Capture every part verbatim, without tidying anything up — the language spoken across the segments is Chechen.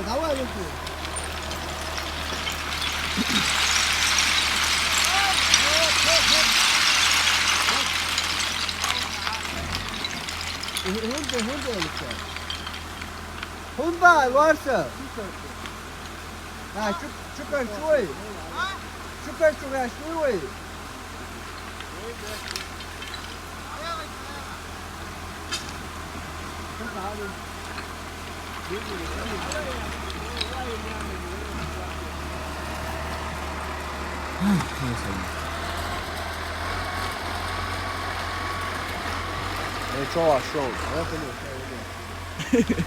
Давай, Лёха. Гьунда, гьунда, Лёха. Гьунда, варса. А, чу-, чукар чуй. Чукар чуй. Ну чё, вошёл? Вот они, всё, иду.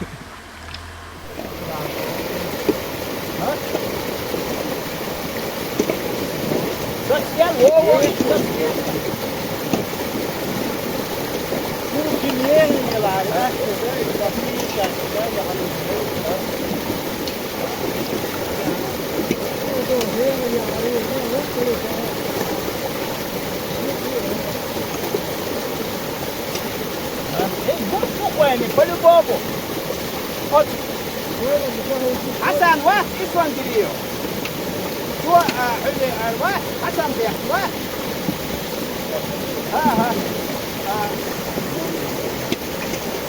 Эй, вот спокойно, по-любому. Вот. Хасан, ва, ислам дирию. Ва, а, или, а, ва, Хасан бек, ва. Ага. А.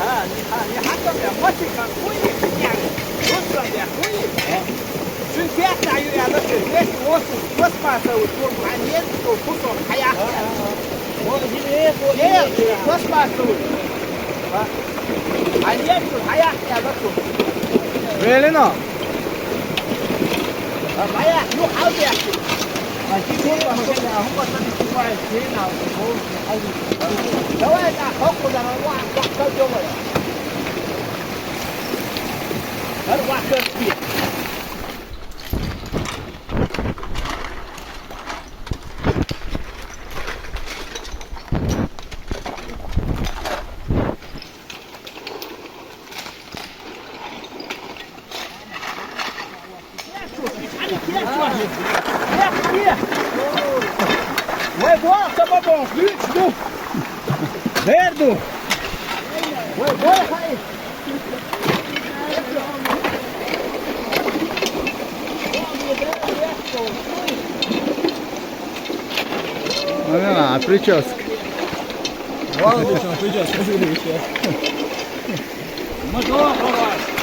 А, не, а, не Хасан бек, Матик, а, хуй, не, не, не. Ислам бек, хуй. Чун пятна ю, я, значит, весь остров, пластмассовый, тут, а нет, тут кусок, а я. Нет, пластмассовый. А? А нет, тут, а я, я, значит. Really, no? А, а я, ну, а я. А теперь, а, а, а, давай, да, хапу, да, ва, ва, ва, ва, ва. Да, ва, ва, ва. Verdu! Ой, ой, ой. Ну, не надо, прическа. Вон, прическа, смотри, ещё. Мотор, давай.